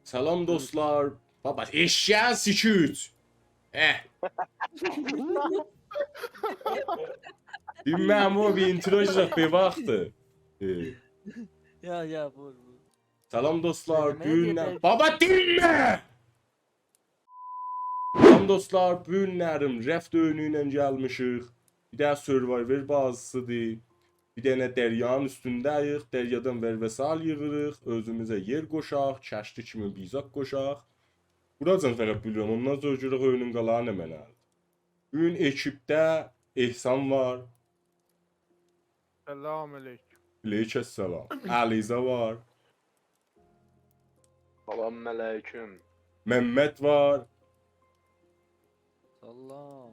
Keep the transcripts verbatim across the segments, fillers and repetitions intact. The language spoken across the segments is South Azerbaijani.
سلام دوستلار. بابا، ائششه‌یین سیکی اوچ. ائه. دینمه، بیر اینترو آچاجاق، بیر واختدی. ائه. یا، یا، وور، وور. سلام دوستلار، سؤیله‌مه‌یه بو گون نه، دئییر. بابا، دینمه! سلام دوستلار، بو گون نریم رفت اویونو ایله گلمیشیک. بیر دنه Survivor بازیسیدیر. بیر دنه دریانین اوستونده‌ییک، دریادان ورمسال ییغیریق، اؤزوموزه یئر قوشاق، کشتی کیمی بیزاق قوشاق. بوراجان فقط بیلیرم، اوندان سونرا گؤرک اویونون قالانی نمنه‌دیر. بو گون اکیپده احسان وار. سلام علیکم. علیکم السلام. علیزه وار. سلام علیکم. ممد وار. سلام.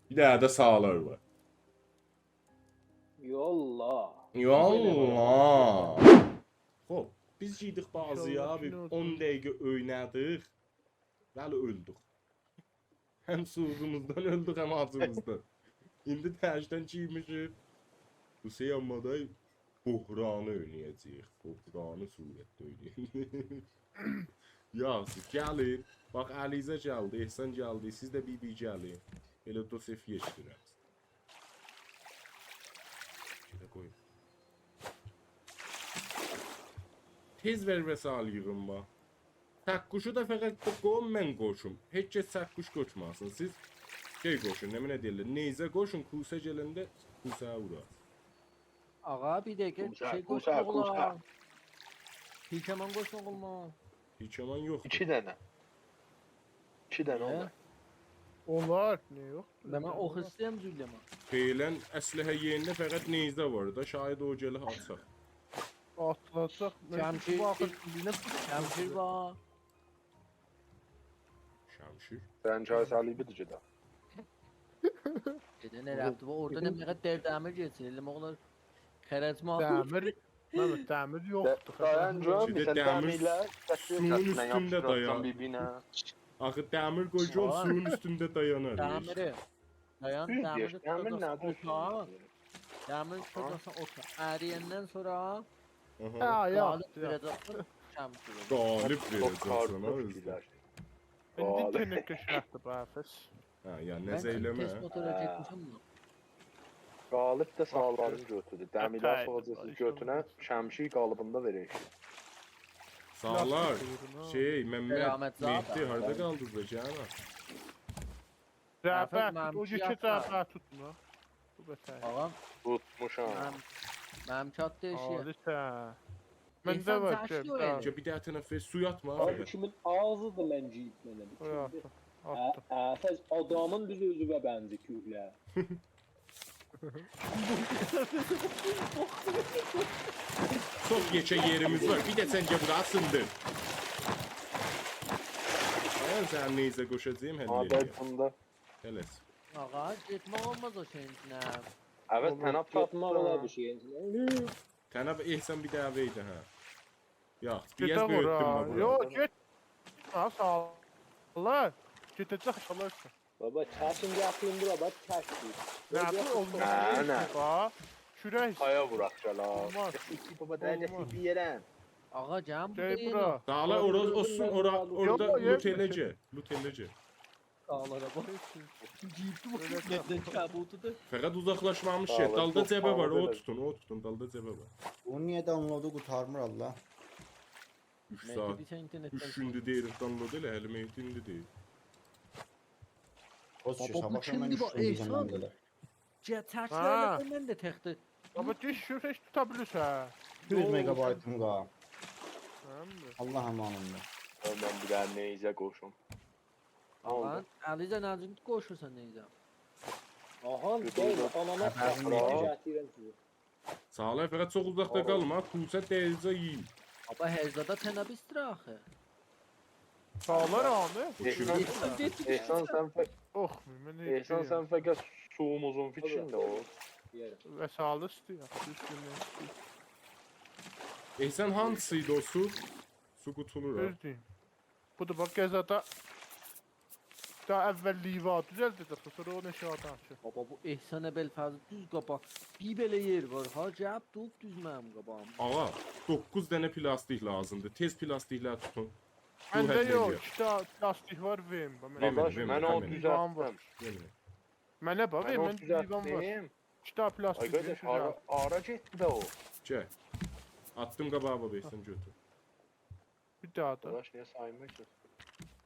بیر دنه ده سالار وار. یاللا. یاللا. خوب، بیز گیردیک بازی‌یا، بیر اون دقیقه اوینادیق. بلی، اؤلدوک. هم سوزوموزدان اؤلدوک، هم آجیمیزدان. ایندی تکدن گیرمیشیک. بو سیامادا بحرانی اوینایاجاغیق. بحرانی صورتده اوینایاجاغیق. یاخشی، گلین. باخ، علیزه گلدی، احسان گلدی. سیز ده بیر-بیر گلین. ائله دو صفر یئتیشدیرک. شئیده قویوم. تئز ورمسال ییغین، باخ. چکشو دا فقط قویون من قوشوم. هئچ کس چکش قوشماسین. سیز شئی قوشون، نمنه دئییرلر، نیزه قوشون، کوسه گلنده کوسه‌یه وورار. آقا، بیر دقیقه، کوسه، شئی کوسه، قوشماق اولار. کوسه. تیرکمان قوشماق اولماز. تیرکمان یوخدور. ایکی دنه. ایکی دنه نیه؟ اولار. اولار، نیه یوخ؟ من، من اوخ ایسته‌ییرم، جولله‌مه. فعلاً اسلحه یئرینده فقط نیزه وار دا، شاید او گله آتساق. آتلاجاق. شمشیر، بو آخی بیر، بیرینه توت. شمشیر وار. شمشیر؟ سنجر صلیبی‌دیر گئده. گئده نه ربطی وار؟ اورادا نه قدر دمیر گئچیر، ائله اوغلان خرج مالی. دمیر، ممد، دمیر یوخدور. دایان، گؤرموسن، دمیر دمیرله سویون اوستونده دایان. بیر-بیرینه. آخی دمیر قوی، گؤر، سویون اوستونده دایانار. دمیری. دایان، دمیری توتاجاقسان اوتا. دمیری توتاجاقسان اوتا. ارییندن سونرا قالیب وئره‌جکسن، شمشیر. قالیب وئره‌جکسن، ها، اؤزو. ایندی تنکه شرطدیر، بافس. هه، یعنی، نظر ائله‌مه. تست موتورا گئتمیشم بونو. قالیب دا ساغلارین گؤتوردو. دمیرلر سوغاجاقسینیز گؤتونه، شمشیر قالیبیندا وئره‌جک. ساغلار، شئی، ممد، مهدی، هاردا قالدینیز دا، گلین. جعفر، او یئکه جعفر توتون ها. بو بتر. آغام. توتموشام. منیم، منیم چاتدی ائشییه. عالی‌سن. منده وار، گل. بیر دنه تنفس سو آتما. آبی، کیمین آغزیدیر من گئییب منیم؟ آتدیم. آدامین دوز اؤزووه بنزه‌ییر، کورله. چوخ یئکه یئریمیز وار. بیر ده سن گل بورا، سیندیر. من سنه نیزه قوشاجاغام، هله ائله‌یه‌جم. هله. آغا، گئتمک اولماز او شئیین ایچینه. عوض، تناب گئتمک اولار بو شئیین ایچینه. تناب، احسان بیر دنه وئردی، هه. یوخ، بیر آز بؤیوتدوم من بورانی. یوخ، گئت. ها، ساغ اول. گئده‌جک، ساغ اول. بابا، چکین گتیرین بورا، باخ، چک دئییر. نه، بو اولماز. نه، نه. باخ، کورک. پایا ووراق، گل ها. اولماز. گتیر، بابا، ده گتیر بیر یئره. آغا، گلین بورا. ساغ اول، اورا اولسون، اورا، اورادا لوت ائله‌یه‌جک، لوت ائله‌یه‌جک. ساغ اول، بابا. گیردی بو. فقط اوزاقلاشمامیش شئی. دالدا جبه وار، او توتون، او توتون، دالدا جبه وار. بونون نییه دانلودو قوتارمیر، الله؟ اوچ ساعت، اوچ گوندور دئییریک دانلود ائله، هله مهدی ایندی دئییر. بابا، بو کیمدیر بو، احسان؟ گل، تکلرله من ده تکدیر. بابا، دوش شور، هئچ توتا بیلیرسن. ایکی یوز مگابایتیم قالدی. الله امانیندا. من بیر دنه نیزه قوشوم. آغا، علیزه، نه جور قوشورسان نیزه؟ آها، گل، آنانا چاخیرام، گتیرم سیزی. ساغ اول، فقط چوخ اوزاقدا قالما، کوسه دئییلجه یئیین. بابا، هر زادا تناب ایستیر آخی. ساغ اول، آبی. احسان، احسان، سن فقط، اوخ، من احسان، سن فقط سویوموزون فیکرینده اول. وسایل ایستیر، دوزگون ایستیر. احسان، هانسی‌یدی او سو؟ سو قوتولور ها. دوز دئییم. بودور، باخ، غذادا دا اول لیوا دوزلده‌جکسن، سونرا اونو ائشییه آتاجاقسان. بابا، بو احسانه بئل فضل دوز قاباق. بیر بئله یئر وار ها، گلیب دوروب دوز منیم قاباغیما. آغا، دوققوز دنه پلاستیک لازیمدیر. تئز پلاستیکلری توتون. منده یوخ، ایکی دنه پلاستیک وار، وئرین، باخ، منده. یئمه‌ییم، داداش، یئمه‌ییم، من اونو تامام. دوزلتدیم. یئمه‌یئم. منه باخ، من وئرین، اونو منده لیوان وار. دوزلتدیم. ایکی دنه پلاستیک، آی قارداش، وئرین، هارا، هارا گئتدی ده او؟ گل. آتدیم قاباغا، باخ، سن گؤتور. بیر داها دا. قارداش، نییه سایمیرسینیز؟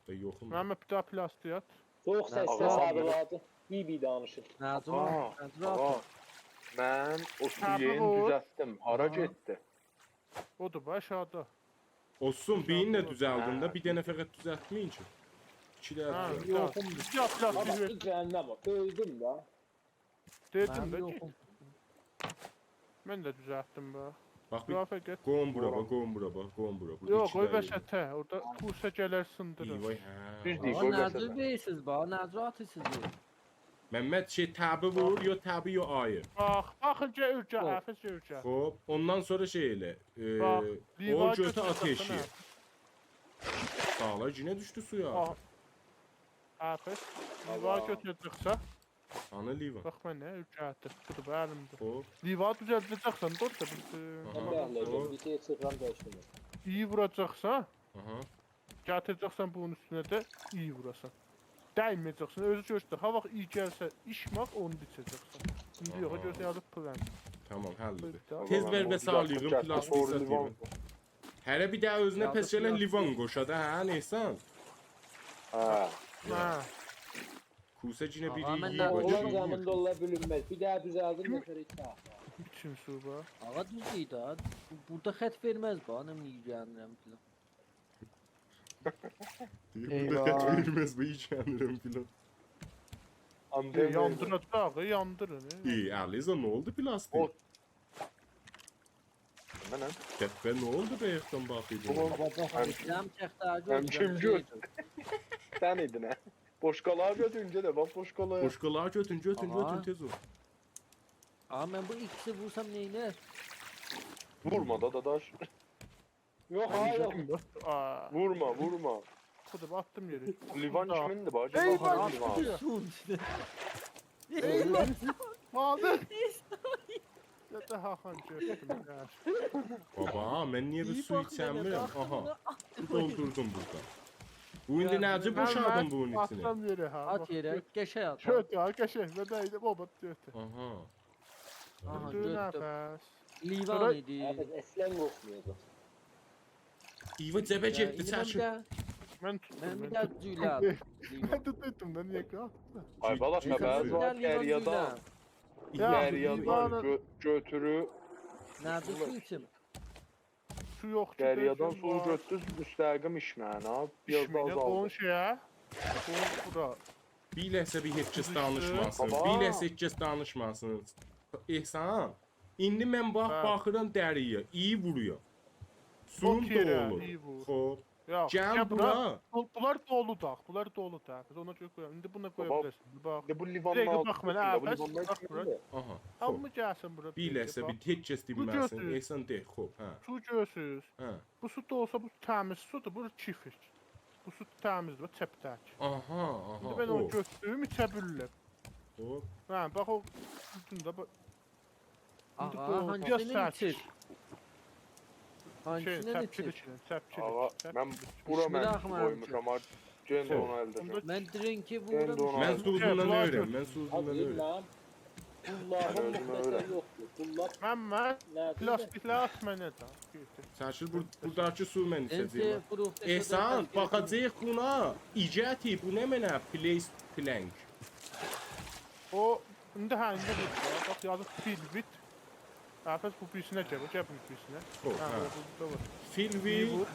ائ، یوخوم. محمد، بیر داها پلاستیک آت. چوخ سس، آغا، سس آغا. آبی واردی. بیر-بیر دانیشین. نجم آغا، آغا، نجم آغا. آغا. من او سویو دوزلتدیم. هارا گئتدی؟ اودور، باخ، آشاغیدا. اولسون، بیرینی ده دوزلدین ده، بیر دنه فقط دوزلتمه‌یین کی. ایکی دنه دوزلدین. هه، بیر داها. یوخوم. بیر داها پلاستیک وئر. آغا، جهنم او. اؤلدوم ده. دئدیم ده کی، یوخوم. من ده دوزلتدیم، باخ. باخ، بیر قویون بورا، باخ، قویون بورا، باخ، قویون بورادا. یوخ، قوی وسطه، اورادا کوسه گلر سیندیریر. ای وای، هه. دوز دئییر، قوی وسطه. آغا، نجور بئیسیز، باخ، نجور آتیسیز. محمد، شئی، تبی وور، یا تبی، یا آیی. باخ، باخین، گل اورگه، آفس، گل اورگه. خوب، اوندان سونرا شئی ائله، ائ، باخ، او لیوانی گؤتور، آت ائشیگه. ساغلار، یئنه دوشدو سویا. آفس، لیوانی گؤتوره‌جکسن. هانی لیوان؟ باخ، من نه اورگتدیم. بودور، بو الیمده. خوب. لیوانی دوزلده‌جکسن، دور دا، بیر، آها. من ده خوب. بیر شئی چیخیرام، دَییشدیم. ایی ووراجاقسان. آها. گتیره‌جکسن بونون اوستونه ده، ایی ووراسان. دیمه‌یه‌جکسن، اؤزو گؤرسته. ها واخت ایی گلسه، ایچمک، اونو دا ایچه‌جکسن. ایندی یوخ، آها. گؤرسن یازیب پلن. تامام، حل ائدیلدی. بودور. تئز وئر، بئ، ساغلیغین، پلاستیک ساتیرین. هره بیر ده اؤزونه پس ائله لیوان قوشا دا، هه، احسان؟ هه. هه. کوسه یئنه بیر... آغا، من یئییب، نه باخ، اولار یئییب. زامینده اولا بیلینمز. بیر داها دوزلدیم، نفر ایکی داها. ایچین سو باخ. آغا، دوز دئییر ده. بو، بورادا خط وئرمز، باخ، نه میگنیرم فلان. دئییر، بورادا خط وئرمز، بو ایگنیرم فلان. ای، یاندیراجاق، ای، یاندیرین، ای. ای، علیرضا، نه اولدو پلاستیک؟ او. منم. تپه نه اولدو، بایاقدان باخیردیم. بابا، باخ، همیشه، ایسلام چکدی، همیشه گؤتور. سن ایدین، هه؟ بوشقالاری گؤتور، گئده، باخ، بوشقالاری. بوشقالاری گؤتور، گؤتور، آها. گؤتور، تئز اول. آغا، من بو ایکسی وورسام نئینر؟ وورما دا، داداش. یوخ، ها، یوخ. آ. وورما، وورما. بودور، آتدیم یئره. لیوان کیمیندیر، باخ، ای، لیوان، باخ، لیوان. سویون ایچینه. ای، باخ. باخ. یا دا هاخان گؤتوردوم، گل. بابا، من نییه بیر سو ایچمیرم؟ آها. سو دولدوردوم بورادا. بو ایندی نئجه بوشالدیم بونون ایچینه؟ آتدیم یئره، ها، باخ، یئره، گؤتور. گؤتور، ها، گؤتور. من ده ایدی، بابا، گؤتور. آها. آها، گؤتور، گؤتور. نفس. لیوان ایدی. آبی، اصلاً قورخمویوردو. ایوه جبه گئتدی، چکیل. من توتدوم، من توتدوم. من توتدوم دا، نییه قالخدی؟ آی، بالا، خبرینیز وار، دریادان، دریادان گؤ-، گؤتوروب. نه‌دیر سو ایچیم؟ سو یوخ کی، دریادان سو گؤتور، مستقیم ایچمه‌یین، ها. بیر آز دا آزالدی. ایچمه‌یین، قویون شئیه. قویون بورا. بیر لحظه بیر هئچ کس دانیشماسین. بابا. بیر لحظه هئچ کس دانیشماسین. احسان، ایندی من باخ، هه. باخیرام دریایا، ایی وورویا. سویوم دولور. ایی وور. خوب. یوخ، گل بورا. بو-، بونلار دولو دا، بونلار دولو دا. بیز اونا گؤره قویاق. ایندی بونا قویا بیلرسن. باخ. ایندی بو لیوانین آلتیندا، باخ منه، بو لیوانین ایچینده. آها، خوب. هامی گلسین بورا، بیر لحظه، باخ. بیر هئچ کس دینمه‌سین. بو گؤتور. احسان، دئ، خوب، هه. سو گؤرسوز. هه. بو سو دولسا، بو تمیز سودور، بو کیفیر. بو سو تمیزدیر، باخ، چپده‌کی. آها، آها، ایندی من اونو گؤتوردوم، ایچه بیلیرم. او. هه، باخ، او اوستونده، باخ. ایندی آغا، بو هانسینی ایچیر؟ بیر آز سرت. هانسینی ایچیر؟ شئی، چپکیلی ایچیر، چپکیلی، آغا، چپکیلی. من بورا، من سو قویموشام، ها. گئنه ده اونو ال ائده‌جم. من درینکی وورورام. گئنه ده اونو ال ائده‌جم. من سودوندان اؤیرم، من سودوندان اؤیرم. من اؤزوم اؤیرم. قوللارین مختلفی یوخدور. قوللار... من، من، نه، پلاستیکلری آت منه ده. گؤتور. چکیل، بور-، بوراداکی سو من ایچه‌جه‌یم، ها. احسان، باخاجاغیق بونا. ایجاتی، بو نمنه؟ Place plank. او، ایندی هه، ایندی بو. باخ، یازیب fill with. هه، پس بو بیریسینه گل، گل بو بیریسینه. او، هه، هه. او، بو، بو، بو. Fill with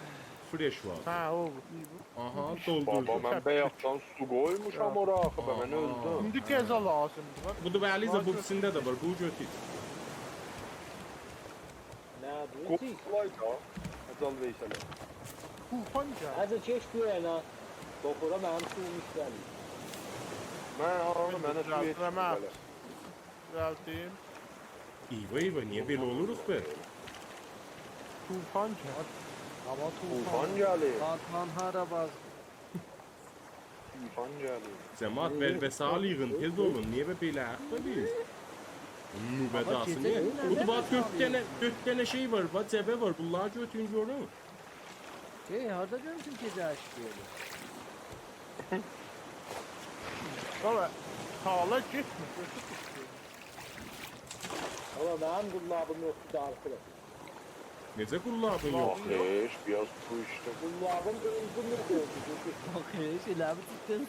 fresh water. هه، او، بو، بو. آها، دولدوردوم. بابا، من بایاقدان سو قویموشام اورا آخی، به، من اؤلدوم. ایندی غذا لازیمدیر، باخ. بو دا، بلی، بو ایچینده ده وار، بو گؤتور. نه، بو قو-، چیز؟ قولای دا، اجل وئیسله. طوفان گلدی. هجه کئچ بو یانا. دوخورا منیم سویوم ایسته‌میر. من هانی، منه سو یئتیشمیر هله. گلدیم. ایوا، ایوا، نییه بئله اولوروق به؟ طوفان گلدی. آمما طوفان. طوفان گلیر. باتمان هارا بازدی؟ طوفان گلیر. جماعت، ور و ساغلیغین، تئز اولون. نییه به بئله آیاقدا بیز؟ نوبه‌داسین، نییه؟ آمما گئجه گوندن... بو دا باخ، دؤرد دنه، دؤرد دنه شئی وار، باخ، جبه وار. بونلاری گؤتورون، گؤرون. ای، هاردا گؤرموسون گئجه اشیگی ائله‌ییر؟ بابا، ساغلا گئتمیر، گؤتور گئتمیر. آقا، منیم قوللابیم یوخدور، داغیتیرام. نئجه قوللابین قوللابین یوخدور؟ یوخ. آخیش، بیر آز سو ایچدیم. قوللابیم قیزیم یوخ اولدو، گؤتور. باخ، هئچ ائله بیر جدی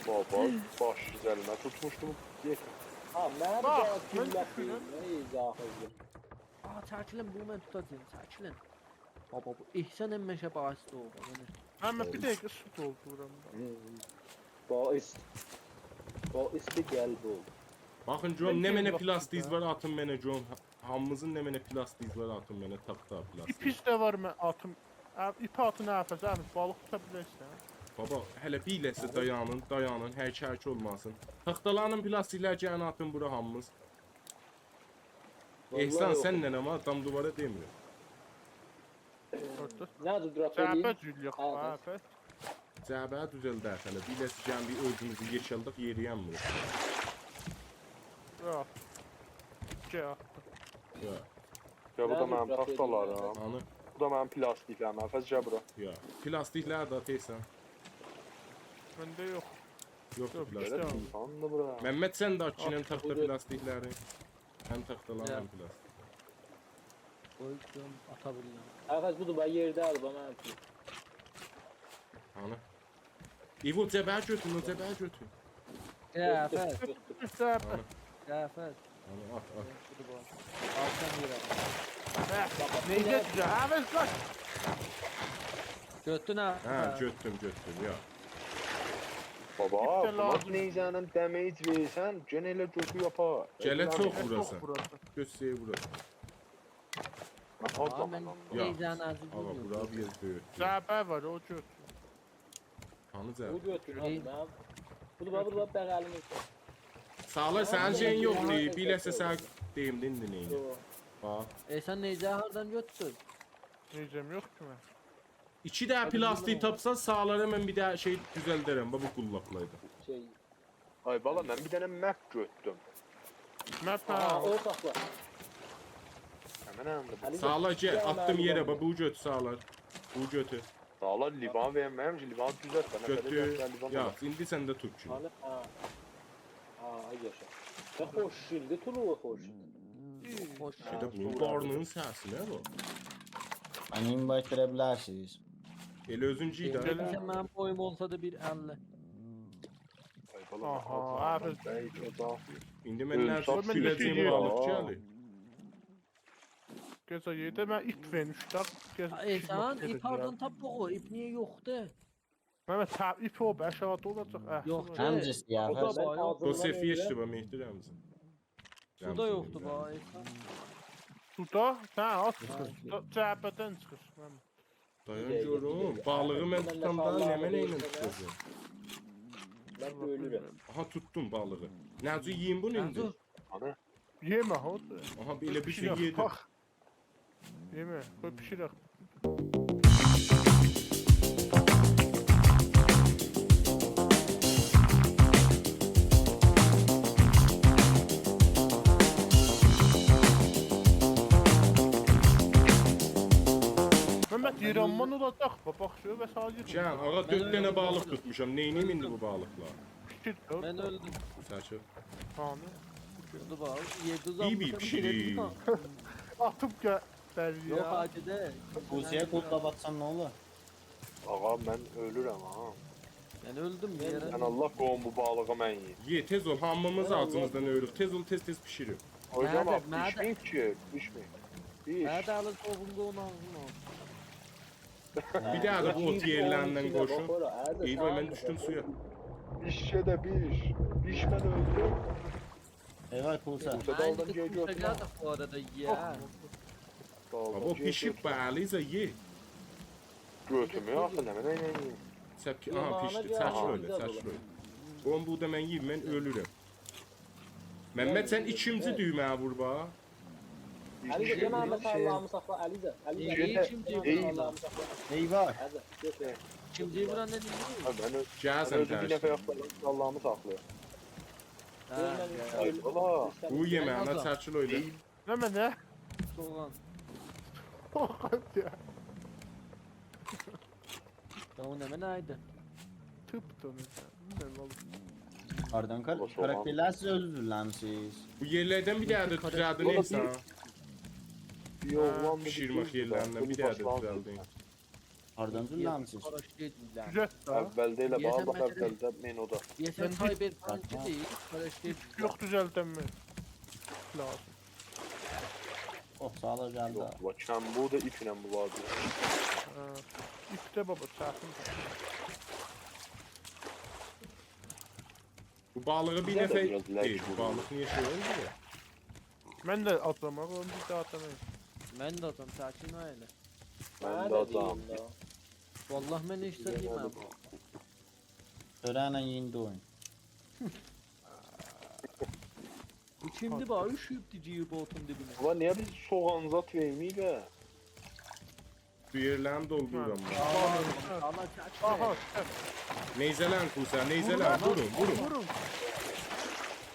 سو. بابا، باش گیزلیمه توتموشدوم. یئت. ها، منیم باخ، ده من گوللک دوشونورم. دئییل، نه اجازه. آ، چکیلین، بو من توتاجاغام، چکیلین. بابا، بو احسان امشه باعث اولدو. من بیر دقیقه سو دولدورورام. باعث. باعث ده گلب اولدو. باخین گؤروم، من نمنه گئدیم پلاستیک باخیم وار، دا. آتین منه گؤروم. ها-، هامیمیزین نمنه پلاستیک وار، آتین منه، تاختا پلاستیک. ایپیز ده وار، من آتیم. آ، ایپ آتین، نفس، نفس، بالیق توتا بیلرسن. بابا، هله بیر لحظه دایانین، دایانین، هرکه هرکه اولماسین. تاختالارین پلاستیکلر گلین آتین بورا هامیمیز. واللهی احسان، یوخ. سنله آمما آدام دوباره دئمیر. گؤردون؟ نه دور، دراپ جعبه ائله‌ییم؟ جولویاق، ها، هه، پس. جعبه دوزلدک هله. بیر لحظه گلین بیر اؤزوموزو یئکلدک، یئرییه‌میریک. یوخ. گل، آتدیم. یا، یا، بو دا نه منیم دور، دراپ ائله‌ییم؟ تاختالاریم. آنی، بو دا منیم پلاستیکلریم. نفس، گل بورا. یا. پلاستیکلری ده آت احسان. منده یوخ. یوخدور یوخ، پلاستیک. گل، ایشته. توتان دا بورا. ممد، سن ده آت کیشینین آت. تاختا پلاستیکلری. هم تاختالار، یا. هم پلاستیک. قوی گؤروم، آتا بیلیرم. آغاج، بودور، باخ، یئرده‌دیر، باخ، منیم اوچون. آنی. ایوو، جعبه گؤتور، او جعبه گؤتور. جعفر، گؤتور، گؤتور. جعفر. آنی، آت، آت. بودور، باخ. آلتدان یئره. هه، نئجه دوزه؟ هه، وئر، قاچ. گؤتدون ها؟ هه، گؤتدوم، گؤتدوم، یا. بابا، ایپ ده بونا لازیم. نیزه‌نین دمیج وئرسن، یئنه ائله گؤتو یاپار. گله ائله چوخ نه چوخ ووراسان. ووراسان. گؤز سئیی ووراسان. من آز آ، زامان من آلدیم. یوخ. نیزه‌نین عزیزی آقا، یوخ. بورا بیر یئر بؤیوک. جعبه وار، او گؤتور. هانی بو جعبه؟ گؤتور، ای. من. بودور، باخ، بودور، باخ، بغلیمیزده. ساغلار، سنین شئیین یوخدور، بیر لحظه سن دئییم، ایندی نئینییک؟ یوخ. باخ. ائ، سن نیزه‌نی هاردان گؤتوردون؟ نیزه‌م یوخ کی من. ایکی دنه پلاستیک تاپسان، ساغلارا من بیر دنه شئی دوزلدرم، باخ، بو قوللاقلایدی. شئی. آی بالا، من بیر دنه مپ گؤتدوم. مپ، آها، هه. او ساخلا. همین انده بو. علی، ساغلار، گل، گل، آتدیم من یئره، بورادا. باخ، بو گؤتور، ساغلار. بو گؤتور. ساغلار، لیوان وئرمه‌ییم کی، لیوان دوزلت، من گؤتور. لیوان یا، آلام. ایندی سن ده توت کی. آلی، ها. ها، آی یاشا. یا خوش شیلدی، تولوغو خوش. خوش. بیر ده بونون قارنینین سسی نه بو؟ منی اینوایت وئره بیلرسینیز. ائله اؤزون گئی ده. دئمیشم، منیم بویوم اولسا دا بیر اللی. آی بالا، آها، آلام، آفرین. بی، او دا. ایندی من اؤل، نه ساغلار، گوله‌جه‌ییم من قالیب ده کی، علی؟ گئجه یئرده من ایپ وئرمیشلر. گئجه احسان، پیشیرمک ایپ گئره‌جک. هاردان تاپاق او؟ ایپ نییه یوخدور؟ ممد، تا-، ایپ او، آشاغیدا اولاجاق، اه، یوخ، سونرا. کی. همزه ایسته‌ییر، او دا آفرین. وار، یوخ. بو سفیه ایشدی، باخ، مهدی رمزی. سودا یوخدور، باخ، احسان. سودا؟ هه، آت. هه. سودا، جعبه‌دن چیخیر، ممد. دایان دقیقه، گؤروم، دقیقه. بالیغی من من ده توتامدا ساغلام نمنه ایله دئییم سنه. توتاجاغام؟ من اؤلورم. آها، توتدوم بالیغی. نه‌جور یئییم بونو ایندی؟ نه‌جور؟ آنی. یئمه، او دا. آها، ائله بیر شئی پیشیرک، یئدیم. باخ. یئمه، قوی پیشیرک. ممد، یئرانمان اولاجاق. باخ، باخ، شؤیله وسایل ییغین. جان، آقا، دؤرد دنه بالیق توتموشام. نئینیییم ایندی بو بالیقلا؟ پیشیر، گؤر. من اؤلدوم. ساچیب. هانی. اؤلدو، باخ. یئرده بی بی اوزانمیشام، پیشیری. گئدیرم. آتیب گل، یوخ، دریا. حاجی ده. بوزه‌یه قوللاب آتسان نه اولار؟ آقا، من اؤلورم ها. من اؤلدوم، یئره. من الله قووم بو بالیغی من یئییم. یئ، تئز اول، هامیمیز آجیمیزدان اؤلوروک. تئز اول، تئز-تئز پیشیرین. هوجام منه آبی، ده، منه ده. پیشمه‌ییب کی، پیشمه‌ییب. پیش. هه، ده، آلین سوغون قوناغین اولسون. بیر دنه ده بو اوت یئرلریندن قوشون. باخ اورا، هه، ای وای، من سن دوشدوم سویا. پیش گئده، پیش. پیش، من اؤلدوم. ای وای، پولسا. بوسه من دالدان ایندی گئت گؤتور. پولسا گلدیک بو آرادا، یئ. دالدان بابا، گئت پیشیب گؤتور. به، علیزه، یئ. گؤتومو آخی، نه، نه، نه، نه. سپ کی، یوخ، آها، آنا، پیشدی، گل، چکیل آنا، اویله، گل چکیل بابا. اویله. قوم بو دا من یئییم، من اؤلورم. ممد، سن ایکینجی دویمه‌یه وور، باخ. علیزه، گل، منیم ساغلامی ساخلا، علیزه. علیزه. یئ، یئ، گل، منیم یئ. ساغلامی ساخلا. ای وای. علیزه، گؤتور. ایکینجی ووراندا نه دئییر؟ ها، من اؤل-، گل من سن اؤلدوم، بیر ده‌ییش. نفر یوخدور، ساغلامی ساخلاییر. هه، من گل. آی بالا. بو یئمه‌یینه آزام. چکیل اویله. ای، نه منه؟ سوغان. سوغان، گل. دا او نمنه ایدی؟ توپدو، نئجه؟ بیلمیرم، اولدو. هاردان کار... او سوغان. کاراکترلری سیز اؤزونوز دوزله‌میسینیز؟ بو یئرلردن بیر دنه ده کاراکتر- دوزلدین اولا احسان. بیر- ها، یوخ، بیشیرمک یئرلریندن بیر دنه ده دوزلدین. هاردان دوزله‌میسینیز؟ کاراکتر دوزله‌میسینیز. دوزلت ده. اوّلده ائله دئیه‌سن باخ، باخ، مثلا- اوّلده مئنودا. دئیه‌سن من سایبر آها. پانکدیر، کاراکتر دوزله‌میسینیز. یوخ، دوزلدنمک لازیم. اوه، ساغ اول گلدی. یوخ، باخ، کمبو دا ایپله بو واردی. هه. ایپده بابا، چرخین. بو بالیغی بیر بیزه ده نفر بیر آز لگ دئییر، بو وورور. بالیق نییه شئی اولدو؟ من ده آتلاماق، اونو بیر ده آتلاماق. من ده آتام، ساکین اول ائله. من منه ده ده آتام. دئییم ده. والله من هئچ زاد یئمه‌دیم. چؤرکله یئیین دویون. بو کیمدی، باخ، اوشویوبدو، گیریب اودون دیبینه. اولا نییه بیز سوغان زاد وئرمه‌ییک به؟ بو یئرلرین دولدورورام من. آلا، چک. آها، نیزه‌لن کوسه، نیزه‌لن، وورون، وورون. وورون.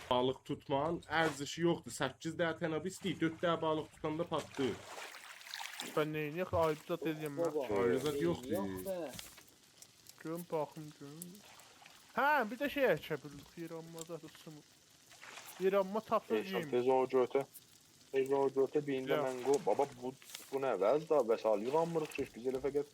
بالیق توتمانین ارزشی یوخدور. سککیز دنه تنابی ایسته‌ییر، دؤرد دنه بالیق توتاندا پاتلاییر. من نئینییک؟ آیری زاد ائله‌یم من. بابا. آیری زاد یوخدور. یوخ به. گؤروم، باخیم، گؤروم. هه، بیر ده شئی اچه بیلیریک، یئر آلما زاد، سیمی. یئر آلما تاپسا احسان، یئییم. تئز او گؤتور. تئز او گؤتور، بیرینده یوخ. من قوی. بابا، بو، بو نه وضعدیر؟ وسایل ییغانمیریق کی، بیز ائله فقط اوچ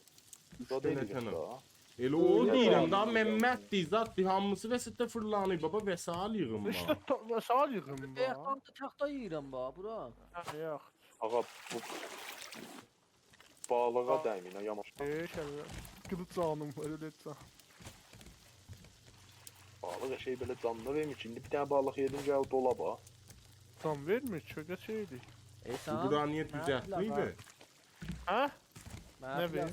زاد دنه ائله‌ییریک تناب. دا. ائله او یوخ، دئییرم دا، یوخ. ممددیر، زاددیر، هامیسی وسطده فیرلانیر، بابا، وسایل ییغین ایشته بابا. تا-، وسایل ییغین ای، بابا. تاختا ییغیرام بابا، بورا. هه، یوخ. آغا، بو بالیغا دَیمه‌یین، یاماش. ای، شئی، قیلیج جانیم وار، اؤله‌جم. بالیق شئی بئله جانینا وئرمیر کی. ایندی بیر دنه بالیق یئدین، گل دولابا. جان وئرمیر، چؤکه شئیدیر. احسان، بورا نییه منه دوزلتمه‌ییبی؟ پلاخ، هه؟ منه نه وئر؟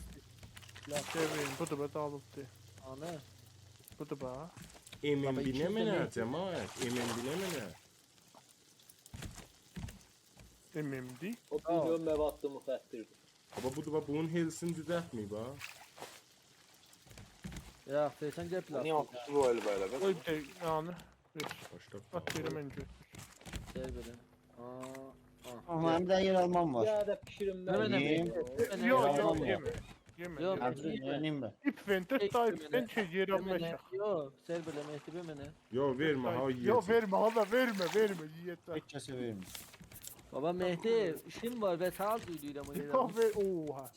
پلاستیک. شئی وئرین، بودور به، داغیلیبدی. آنی. بودور به. ام ام دی بابا، ایکی نمنه، دنه. جماعت؟ ام ام دی نمنه؟ ام ام دی. او بیر نوع مواد مخدردیر. بابا، بودور، باخ، بونون هلسینی دوزلتمه‌ییب، ها. یوخ، وئرسن گل بو نییه پلاستیک. آتیشسیز او ائل بئله؟ قوی بیر ده، یعنی. وئر. باشلا. آت، وئریم، من گؤتور. گل بئله. آ، آ. آها، منیم ده یئر آلمام وار. یا دا پیشیریم نه منه؟ یئییم. نه منه؟ یوخ، یوخ، آلمام وار. یئمه. یئمه، یوخ، یئمه. هه، دوز، یئییم به. ایپ وئر، دؤرد تا ایپ وئر کی، یئر آلمایاجاق. یوخ، سر بئله، مهدی، وئر منه. یوخ، وئرمه، ها، یوخ، یئیه‌جک. وئرمه، ها دا وئرمه، وئرمه، یئیه‌جک. هئچ کسه وئرمیر. بابا، مهدی، ایشیم وار، وسایل دوزله‌ییرم او یئره. یوخ، وئر، اوها.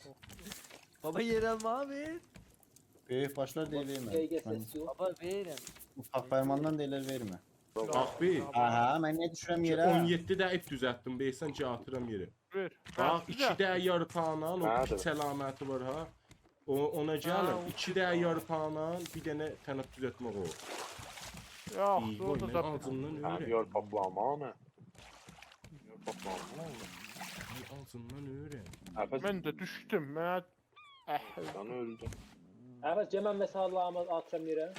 بابا، یئر آلما وئر. بؤیوک باشلار دئییر وئرمه. دقیقه من سس یوخ. بابا، وئریرم. اوفاق فرماندان دئییرلر وئرمه. باخ بیر. آها، من نییه دوشورم یئره؟ اون یئددی دنه ایپ دوزلتدیم، بئیسن کی، آتیرام یئره. وئر. باخ، هه، ایکی دنه یاریپاغانین، او هه، پیس علامتی وار، ها. او، اونا گلین، هه، او ایکی دنه یاریپاغانین، بیر دنه تناب دوزلتمک او. یوخ، ای، او دا وای، زاد. آجیندان هه، اؤلورم. یارپاقلاما، نه؟ یارپاقلاما، نه؟ آجیندان اؤلورم. نفس من ده دوشدوم، من... اه، سن اؤلدون. عوض، گل من وسایل‌لاریمی آتیرام یئره.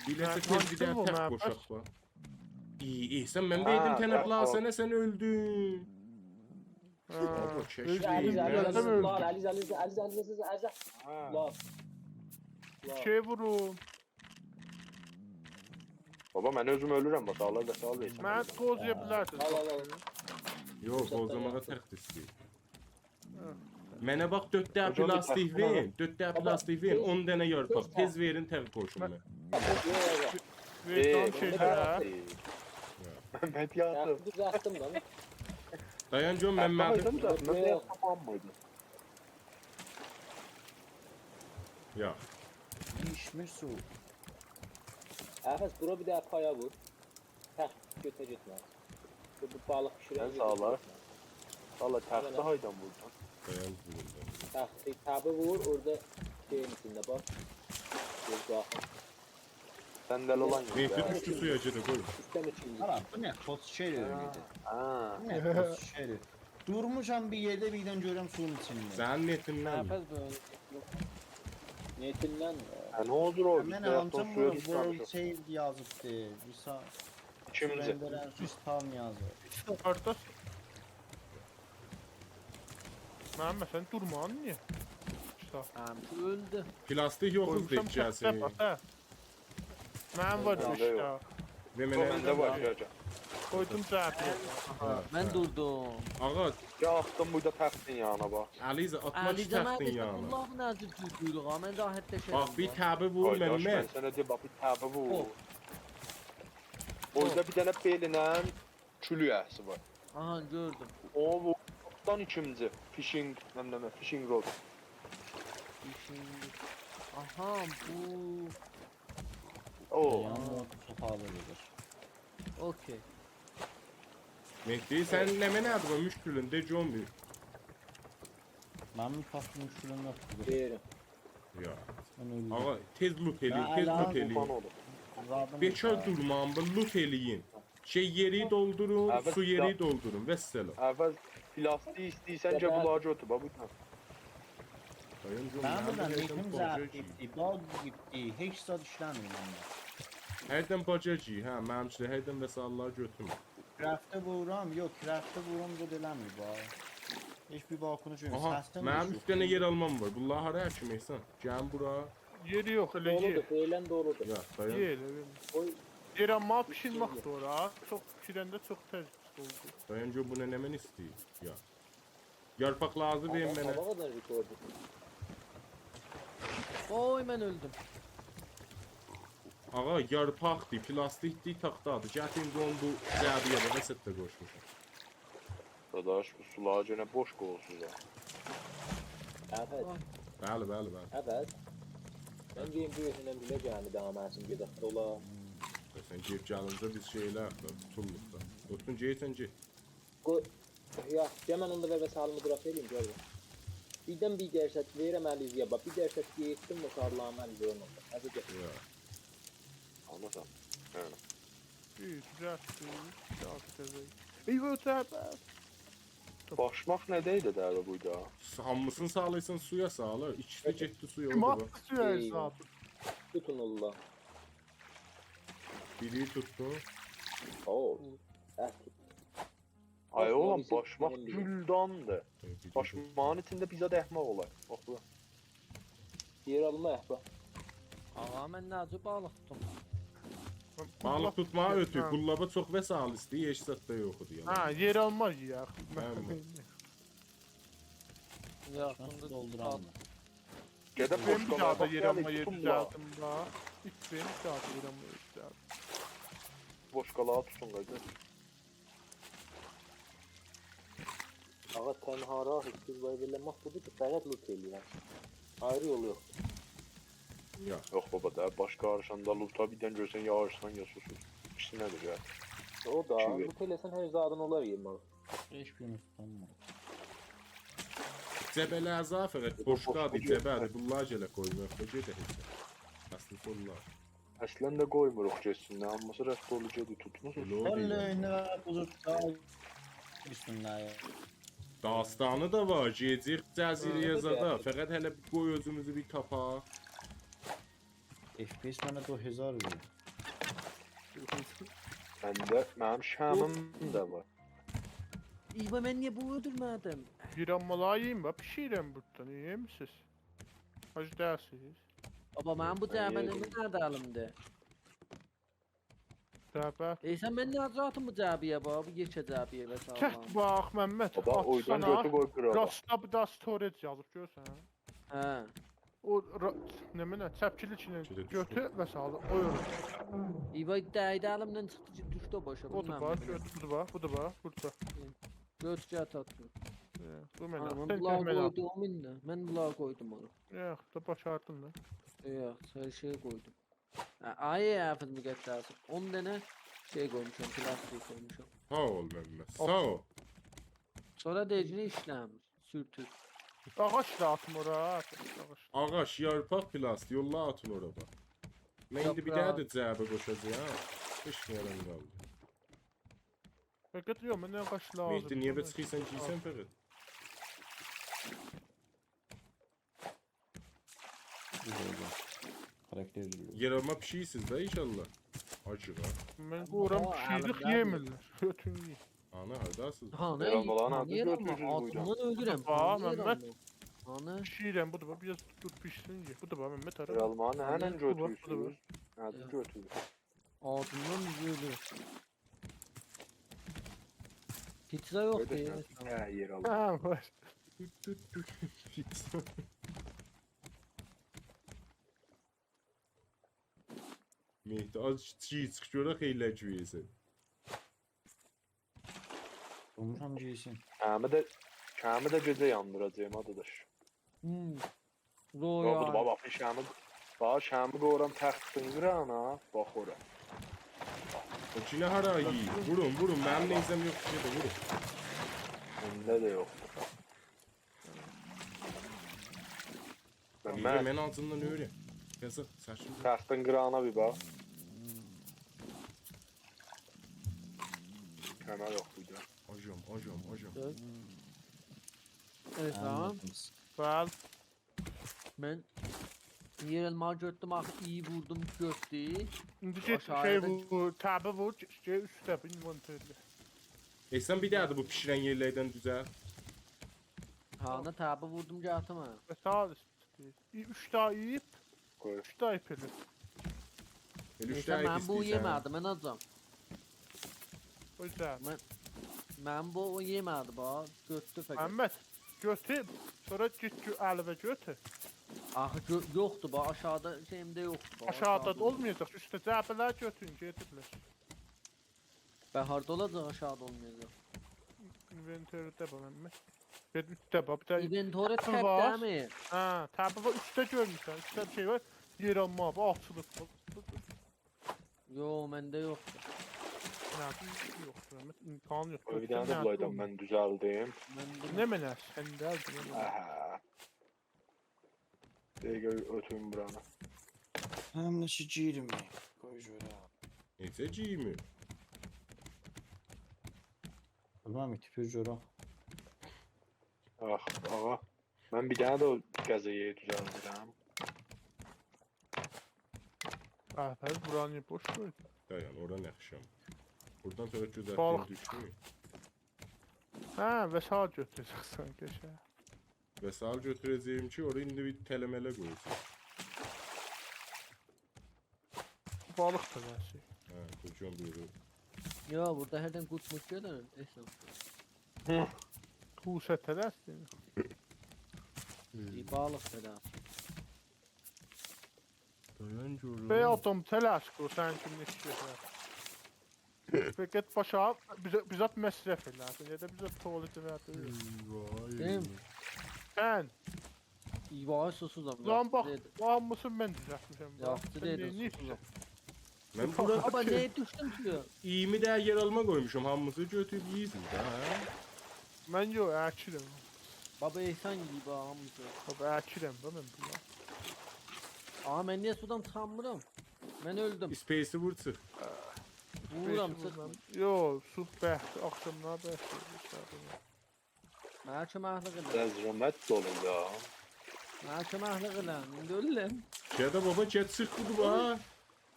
بیله‌سه من تئز بیر دنه آتدیم تک اونو، قوشاق، باخ. ای، ای، سن من هه، وئردیم تنابلاری تک سنه، سن اؤلدون. هه. بابا، چک اؤلدو، وئرمز. اؤلدو، اؤلدو. علی، علی، علی، علی، علی، علی، علی، علی. هه. لاف. لاف. شئی وورون. بابا، من اؤزوم اؤلورم، باخ، الله وسایل وئرسین. منه قوز یئیه بیلرسینیز. آل، آل، آل. یوخ، قوزلاماغا تخت ایسته‌ییر. منه باخ، دؤرد دنه هوجام، بیر پلاستیک تخت منه. وئرین، دؤرد دنه پلاستیک وئرین، اون دنه یارپاق. تئز وئرین، تک قوشون منه. یوخ، یوخ. وئر، ای، جان بونو شئی نه ده. یاپدی؟ من یاتیم. یاخشی، دوزلتدیم ده. دایان، گؤر، من من مبی... وئردیم ده، من یوخ. یاتمامیدیم. یا. بیشمیر سو. عوض، بورا بیر دنه پایا وور. تخت گؤتور گئتمه. بو، بو بالیق پیشیرن سن ساغ اول. ساغ اول، تختی هاردان ووردون؟ دایان، بویور. تختی، تبی وور، اورادا شئیین ایچینده، باخ. گؤز باخین. صندلی اولان مهدی یئرده. دوشدو سویا، گئده قوی. اوستدن اوچ ایللیک. آلا، بو نه توز شئیدیر؟ هه. بو نه توز شئیدیر؟ دورموشام بیر یئرده، بیردن گؤرورم سونون ایچینده. سنین نتیندن. نفس بؤلگه‌سی یوخ. نتیندن. هه، نه اولدو او؟ من بیز بایاقدان آنجام سویا بو دوشمه‌میشیک. World Save یازیبدی. بیر سا... ایکیمجی. Surrender and Respawn یازیر. هارداسان؟ منیم، سن دورمان نییه؟ ایشته. همیشه اؤلدو. پلاستیک یوخوز، قویموشام دئییب گلسین. تخته، باخ، هه. منیم وار منده ایشته. یوخ. وئر یوخ، منه. منده وار، گل، گل. قویدوم جبهه‌یه. هه، من هه. دوردوم. آغا، یا آتدیم بورادا تختین یانینا، باخ. علیزه، آتما کی علیزه، تختین من یانینا. الله، نه جور گولدوروک ها، من راحتلاشیرام. باخ، بیر تبی وور، آی، یاش، ممد. من سنه دئییم، باخ، بیر تبی وور. او. اورادا بیر دنه بئلینن کولوک عکسی وار. آها، گؤردوم. او، بو، آلتدان ایکینجی. Fishing، نه، نه، نه، fishing rod. Fishing. آها، بو. او. یعنی او چوخ آغیر گئدیر. اوکی. مهدی، سن نمنه‌دیر بو مشکلین؟ دئ گؤروم بیر. منیم فقط مشکلیم یوخدور. دئییرم. یا. من اؤلدوم. آغا، تئز لوت ائله‌یین، من تئز لوت الان ائله‌یین. قوربان اولوم. زادیم بیکار یوخ. دورمایین، بو لوت ائله‌یین. شئی، یئری دولدورون، عوض سو یئری پلا-، دولدورون، والسلام. عوض پلاستیک ایسته‌ییرسن، گل بونلاری گؤتور، باخ، بو دا. دایان جون، منیم منیم بورادا بو یئردن ضعیف باجا گئتدی، باگ گئتدی، هئچ زاد ایشله‌میر منده. هردن باجا گیر، هه، منیم اوچون هردن وسایل‌لری گؤتورمه. کرافتی وورورام، یوخ، کرافتی وورورام، زاد ائله‌میر، باخ. هئچ بیر باکونو گؤرمور. آها، سسدن منیم دوشوب. اوچ دنه یئرآلمام وار. بونلاری هارا اکیم، احسان؟ گلین بورا. یئری یوخ، ائله یئر. دولودور، فعلاً دولودور. یا، دایان. یئر، ائله. قوی. یئر آلماغا بیشیرمک ده اورا. چوخ بیشیرنده چوخ تز اولدو. دایان، گؤر بو نه، نمنه ایسته‌ییر؟ یا. یارپاق لازیم وئرین منه. آدام قاباغا دا رکوردو. اوی، من اؤلدوم. آغا، یارپاقدیر، پلاستیکدیر، تاختادیر. گتیرین، قویون بو جعبه‌یه، باخ، وسطده قوشموشام. داداش، بو سولاری یئنه بوش قویورسونوز ها. عوض. آی. بلی، بلی، بلی. عوض. من دئییم، بو یوخونان بیله گلمیر، داها منسین گئدک، دولا. سن گئدیب گلینجه بیز شئی ائله‌یک دا، توتوللوق دا. اوتون، گئت، سن گئت. قوی، یا، گل من اوندا وئر، وسایلیمی دراپ ائله‌ییم، گل بورا. بیردن بیر درصد وئریرم علیزه‌یه، باخ، بیر درصد گئتدیم، وسایلیمی علیزه‌یه اوندا. هادی گل. یا. آنلاسان. هه. بیر، دوزلتدی، بیر داها تزه. ای، بو تزه. باشماق نه‌ده‌یدی ده بورادا؟ هامیسینی سالیرسان سویا سالیر. ایکیسی ده گئتدی سویا، او دا باشماق بو. سویا ائیوه. حساب. توتون الله. بیری توتدو. او. ات. آی، اوغلوم، باشماق ایسی باشماق گولداندی. ائ، بیری توتدو. باشماغین ایچینده بیزه ده احمق اولار. باخ بو. یئر آلما احمق. آغا، من نه جور بالیق توتوم؟ بالیق توتماغا اؤتور. هه. قوللابا چوخ وسایل ایسته‌ییر، هئچ زاد دا یوخدور، یالان. هه، یئر آلما یئیک. هه، من یوخ، بوندا دولدورام. گئدک، بوشقالاری بیر داها دا یئر آلما یئر دوزلدیم دا. ایت، بیر داها دا یئر آلما یئر دوزلدیم. بوشقالاری توتون، قارداش. آغا، تنها راه ایستیک وایب ائله‌مک بودور کی، فقط لوت ائله‌یک. آیری یول یوخ. یا. یوخ، بابا، دا باش قاریشاندا لوتا بیردن گؤرسن، یا آجسان، یا سوسوز. ایکیسی نه‌دیر، یا؟ او دا، ایکی وئر. لوت ائله‌سن، هر زادین اولار یئمک. هئچ بیرینی توتانمیر. جبل اعضا فقط بوشقادیر، جبه‌دیر. بونلاری گله قویمایاق دا گئدک هئچ. اصلی سونلار. اصلاً ده قویموروق گئتسین ده، هامیسی رد اولور گئدیر، توتموسوز. ائله او دئییل. والله، نه قوزو دا بیسمیلله. داستانی دا وار، گئدیریک جزیره زادا. هه، بلی. فقط هله بیر قوی اؤزوموزو بیر تاپاق. FPS منه دو هزار وئریر. منده، منیم شمعیم ده وار. ایوا، من نییه بونو اؤلدورمه‌دیم؟ بیر آمما یئییم، باخ، بیشیرم بورادا، نییه یئمیرسیز؟ آج دئییلسیز؟ بابا، منیم بو، من جعبه‌نی یئییم. نئده الیمده؟ جعبه. ای، سن من نه جور آتیم بو جعبه‌یه، باخ، بو یئکه جعبه‌یه، وسالام. چک، باخ، ممد، بابا، آتسانا، اوردان گؤتور قوی قیراغا. راستدا بیر داها storage یازیب، گؤرورسن. هه. او را-، نمنه، چپکیلیک ایله گؤتور، دوشدو. مثلا، او یول. ایوا، دَیدی، الیمدن چیخدی کی، دوشدو او باشا، بودور، بیلمیرم باخ، نمنه. گؤتور، بودور، باخ، بودور، باخ، بورادا. گؤتور، گل، آت، آت. هه، بو منه. هه، من سن بونلاری گؤر منه. قویدوم ایندی. من بونلاری قویدوم اورا. یوخ، دا باشاردین دا. یوخ، هر شئیی قویدوم. هه، آی، حافظ مقدس. اون دنه شئی قویموشام، پلاستیک قویموشام. ساغ اول، ممد، ساغ اول. سونرا دئییر کی، ایشله‌میر، سورتوک. آغاج دا آتیم اورا، آغاج. آغاج، یارپاق، پلاستیک، یوللا آتین اورا، باخ. من ایندی بیر داها دا جعبه قوشاجاغام. هئچ نه یارام قالدی. فقط یوخ، منه آغاج لازیم. مهدی، نییه بئله چیخیرسان، گیرسن فقط؟ گؤزل، گؤزل. کاراکتر دوزلور. یئر آلما بیشیرسیز ده انشاءالله. آجیغا. من قویورام، آ، بیشیردیک، الیمده‌دیر. یئمیرلر. گؤتون یئیین. آنا، هارداسینیز؟ هانا، یئر آلما، هانا، هانا، هانا، گؤتورسوز بورادا. آدیندان اؤلورم. باخ، هانا، یئر ممد، آلما. هانا. بیشیرم، بودور، باخ، بیر آز دور، بیشسین، یئ. بودور، باخ، ممد، هارا؟ یئر آلمانی هانا، هنن بودور، باخ، بودور، گؤتورورسوز؟ باخ. هه، یوخ. گؤتور. آدیندان اؤلورم. پیتزا یوخدور، قارداش، یئیه‌سن. هه، یئر آلدیم. هه، وار. دوت، دوت، دوت. پیتزا. مهدی، آز چیز گؤرک، ائله گویه‌سن. دوموشام گیرسین. کمی ده، کمی ده گئجه یاندیراجاغام، آرداش. هوم. یوخ، یوخ، یعنی. بابا، بابا، شمعی، بابا، شمعی قویورام تختین قیراغینا، باخ اورا. او کی نه هارا یئییر؟ وورون، وورون، منیم نیزه‌م یوخ، شئی ده وورون. منده ده یوخدور. من، یئییر، من، من آجیندان اؤلورم. یازیق، ساکین. تختین قیراغینا بیر باخ. کمر یوخ بوردا. آجام، آجام، آجام. گؤر. ائسام. آنلادیم. بلی. من یئر آلمانی گؤتدوم، آخی ایی ووردوم، گؤتدو. ایندی گئت، آشاغیدا شئی وور، تبی وور، گئت اوسته، اینوانترده. ائسام، بیر دنه ده بو بیشیرن یئرلردن دوزلت. هانی، تبی ووردوم، گتیرمه. و ساغ اول اوسته. ای، اوچ دنه ایپ، قوی. اوچ دنه ایپ ائله. ائله اوچ دنه ایپ ایسته‌ییرسن؟ ائسام، من بو یئمه‌دیم، من آجام. او گؤزل. من، من بو، او یئمه‌دی، باخ، گؤتدو فقط. محمد، گؤتور، سونرا گئت گؤ-، الیوه گؤتور. آخی گؤ-، یوخدور، باخ، آشاغیدا شئییمده یوخدور، باخ، آشاغیدا آشاغیدا دا اولمایاجاق، اوسته جعبه‌لر گؤتورون، گئدیرلر. به، هاردا اولاجاق، آشاغیدا اولمایاجاق؟ اینوانترده باخ، محمد. گئت اوسته باخ، بیر دنه اینوانتری تب تک وار. دئمیر. هه، تبی وار، اوسته گؤرموسن، اوسته بیر شئی وار، یئر آلما، باخ، آچیلیب. یوخ، منده یوخدور. نه، یوخدور، امت، امکانی یوخ. قوی، بیر دنه ده بونلایدان من دوزلدیم. منده نه منه، سن ده، نه منه. آها. دقیقه اؤتوروم بورانی. هم ده کی گیرمیر. قوی گؤرک. نئجه گیرمیر؟ بیلمیرم، ایتیبیر گؤرک. آخ، آغا. من بیر دنه ده او غذا یئری دوزلدیرم. آه، بس بورانی بوش قوی. دایان، اورا نه آخشام؟ بورادان سونرا گؤزلتدیگین بالیق دوشمور. هه، وسایل گؤتوره‌جکسن، قشنگ. وسایل گؤتوره‌جه‌یم کی، اورا ایندی بیر تله‌مله قویاجاغام. بالیق تله‌سی. هه، قوجام بویورور. یا، بورادا هردن قورد-مورد گلیر، احسان. هه. قوسه تله‌سی. بیر بالیق تله‌سی. دایان گؤروم. بی آدام تله‌سی قوی، سن کیمی ایسته‌ییرسن. فقط باشا، بیزه، بیزه مصرف ائله‌سین، یا دا بیزه توالت ائله‌سین. وای. دئییم. سن. وای، سوسوزام، لان یاخشی باخ، دئدی. بو هامیسینی من دوزلتمیشم، باخ. یاخشی سن دئدی، نئینیرسن؟ سوسوزام. من بورادا بابا، نه دوشدوم کی؟ اییرمی دنه یئر آلما قویموشام، هامیسینی گؤتوروب یئییرسینیز ده، هه؟ من یوخ، اکیرم. بابا، احسان یئییب ها، هامیسینی. بابا، اکیرم ده من بونو. آها، من نییه سودان چیخانمیرام؟ من اؤلدوم. اسپیسی وور، چیخ. وورورام، اسپیسی چیخمیر. وورورام. یوخ، سو بهتر، آخشاملار بهتر اولور، ساغ اولون. منه کؤمکلیک ائله. بیر آز رحمت اولون یا. منه کؤمکلیک ائله، ایندی اؤلورم. گئده بابا، گئت، چیخ بودو، ها.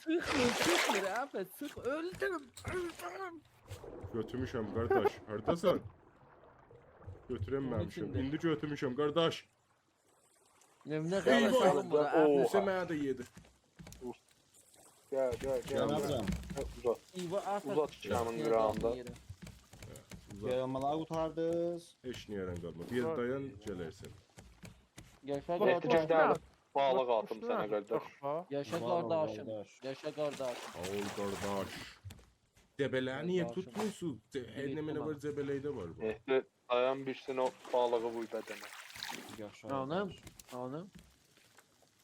چیخمیر، چیخمیر، آبی، چیخ، اؤلدوم، اؤلدوم. گؤتورموشم، قارداش، هارداسان؟ گؤتورمه‌میشم. اونون ایچینده. ایندی گؤتورموشم، قارداش. نمنه ای، قارداش، وای. آلین بورا، اوها. آبی. بوسه منی ده یئدی. گل، گل، گل. گلمه‌جم. گل، اوزات. ایوا، آت، اوزات آت، کیمین آت، قیراغیندا. یئره. اوزات. یارامالاری قوتاردینیز. هئچ نییه قالما. بیر دایان، گلرسن. یاشا، مهدی، قارداش. گل، بالیق آتیم سنه، قارداش. باخ، باخ. یاشا، قارداشیم. وار، وار، قارداش. یاشا، قارداشیم. ساغ اول، قارداش. جعبه‌لری نییه توتمورسونوز؟ قارداشیم. جع-، هر نمنه وار، جعبه‌لرده وار، باخ. مهدی، دایان بیرسین، او بالیغی وور بدنه. یاشا، قارداش. آنام، آنام.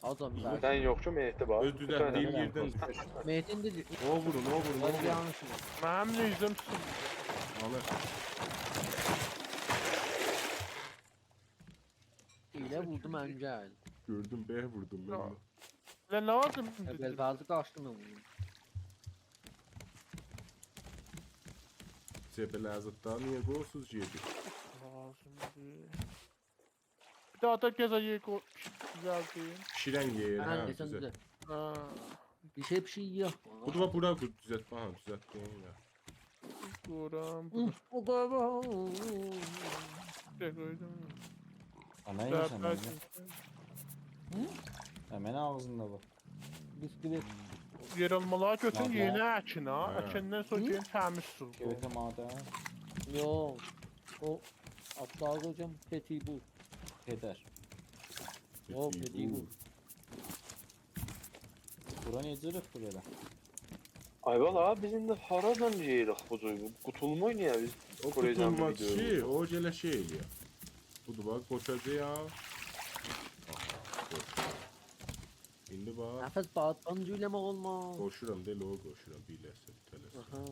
آدام، سن یوخ کی، مهدی وار. اؤز دوزلتدیگیم یئردن دوشموش. مهدی ایندی او وورون، او وورون، او وورون. یانلیش ووردوم. منیم نیزه‌م سینیر. آنی. ائله ووردوم، انگل. گؤردوم، به ووردوم من. یا. ائله نه لازیم ایندی؟ اول بعضی قاچدیم من بونو. جعبه‌لری زادلاری نییه قویورسونوز یئری؟ لازیم دئییل. بیر دنه ده گزه یئر قوی، دوزلدیم. بیشیرن یئر، هه، هه، گزه. دوزلت. هه. بیر شئی، بیر شئی یوخ. بو دا بورا قوی، دوزلت، ها، دوزلتدیم یا. قویورام، اوف، بو قابا. شئی قویدوم. آنا، یئییرسن، من هه؟ هه، منیم آغزیمدا بو. بیسکویت. یارامالاری گؤتورون، یئرینه اکین ها. هه. اکندن سونرا گلین تمیز سو قویون. گؤتور ماده. یوخ. او، آدلاری قویاجاغام پتی بو. پدر. یوخ، پتی پتی بو. بو. بورا نئجه چیخیر ائله؟ آی، والله، بیز ایندی هارادان یئییریک بو جور؟ قوتولما اوینایاق بیز. او بورا قوتولما ویدیو کی، یوخ. او گله شئی ائله‌یه. بودور، باخ، قوشاجاغام. آها، قوشدوم. ایندی باخ. نفس بادبان جویله‌مک اولماز. قوشورام، دئییل او، قوشورام. بیر لحظه، تلسم. آها.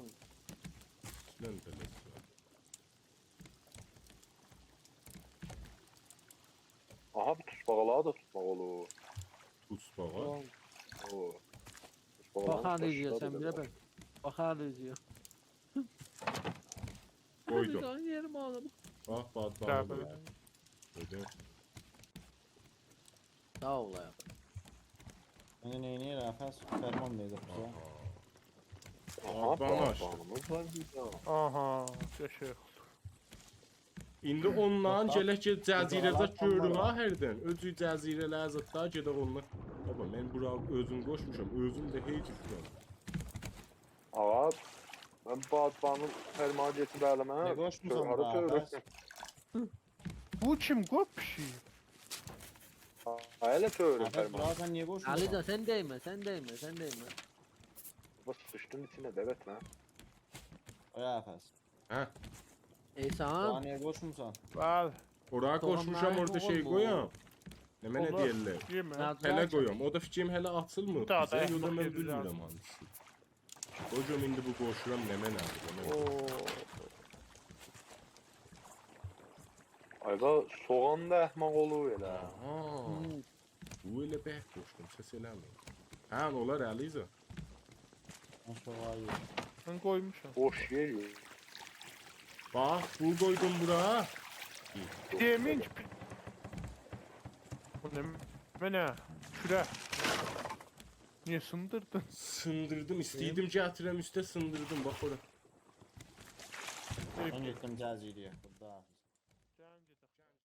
ایسته‌ییرم تلسم. آها، بو توسباغالاری دا توتماق اولور. توسباغا؟ یوخ. او. توسباغالارین باخ، هانی قوشلاری ائله‌یه‌سن، بئله بیله باخ. بیر باخ، هانی ائله‌یه‌سن. قویدوم. هانی یئریم آغلیم. باخ، بادبانی قویدوم. قویدوم. ساغ اول، آیاغی. ایندی نئینیه‌ک، نفس؟ فرمان وئریر بیزه. آها. آها، بادبانی آچدی. بادبانیمیز وار بیزده. آها، قشنگ اولدو. ایندی اونلارین گلک کی، جزیره‌ده گؤروروک ها هردن. اؤزو جزیره‌لر زادلار گئدک اونلار. بابا، من بورا اؤزوم قوشموشام، اؤزوم ده هئچ دوشمم. آغا، من بادبانی فرمانی گئتیب الیمه. نه قوشموسان هارا بورا، چؤورورم؟ بس؟ بو کیم؟ قوپ پیشیک. ها، ائله چؤورورم فرمانی. بورا سن نییه قوشموسان؟ علی جان، سن دیمه، سن دیمه، سن دیمه. بابا، سیچدیم ایچینه، دعوت نه؟ اوی نفس. هه. احسان. داها نییه قوشموسان؟ بلی. اورا قوشموشام، اورادا شئی قویام. نمنه دئییرلر؟ هله قویام. او دا فیکریم هله آچیلمیر. بیر داها دا بیزه یوخ، من بیلمیرم هانسیسی. قویوم ایندی بو قوشورام، نمنه‌دیر، نمنه؟ او. آی، باخ، سوغان دا احمق اولور ائله. آها. بو ائله برک قوشدوم، سس ائله‌میر. هه، اولار علیزه. آشاغی یئر. من قویموشام. بوش یئر یوخ. باخ، بو قویدوم بورا. دئمین کی، بو نه؟ منه کورک. نییه سیندیردین؟ سیندیردیم، ایسته‌ییردیم گتیرم اوسته، سیندیردیم، باخ اورا. من گئتدیم جزیره‌یه، خداحافظ. گلین